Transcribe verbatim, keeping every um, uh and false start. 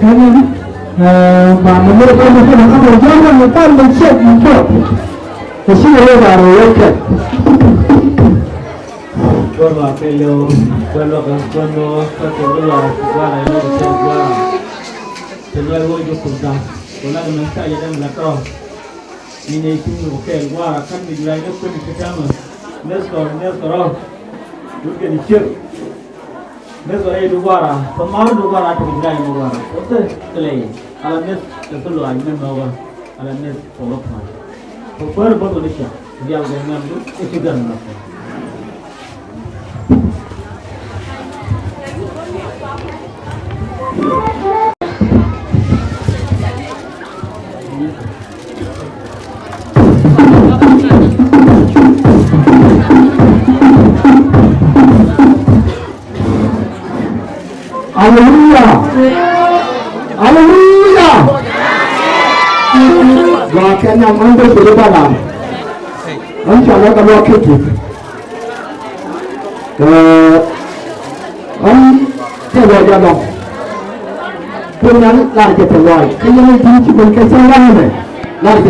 kɛn in, ɛ, ba mi lɛ kɛn in kɛn in kɛn in jɔn in kɛn in cɛk in cɔk. Kɛ ci lɛ ba rɛ wä cɛk. Gua̱r wa kɛ lɛw, gua̱r wa kɛ gua̱r wa kɛ gua̱r wa kɛ gua̱r wa kɛ gua̱r wa. Tɛ lɔc wä jɛ kum da̱ŋ. Kɛ la kɛ mɛ ca yɛ dɛm la tɔ̱. Ni nɛy ti ni kɛ gua̱a̱ra ka̱n mi juray ni kuën kɛ täämɛ. Meth kɔr, meth kɔr rɔ. Wut kɛn ciek. Meth kɔr rɛy di gua̱a̱ra. Kɛ mar di gua̱a̱ra ti mi juray ni gua̱a̱ra. Kɛ thilɛ i̱ ala meth kɛ thil luaac meth mɔkä. Ala meth kɛ wä pa̱a̱c. Kɛ kuäär bä kɛ ni ca. Dial kɛ ŋɛm di i̱ ci gɛn na kɛ. Aleluya. Aleluya. Gɔaa kɛ nhiam ɣän bä thil i̱ bä lam. Ɣän cɔal ɣä kɛ luɔk ki̱t di̱t. Kä ɣän cɛ luɔc alɔŋ. Kuoth Nhial lar jɛ tɛ̈th lɔaac kä yɛn ɛ ji̱n ci ben kɛ cäŋ ran ɛmɛ. Lar jɛ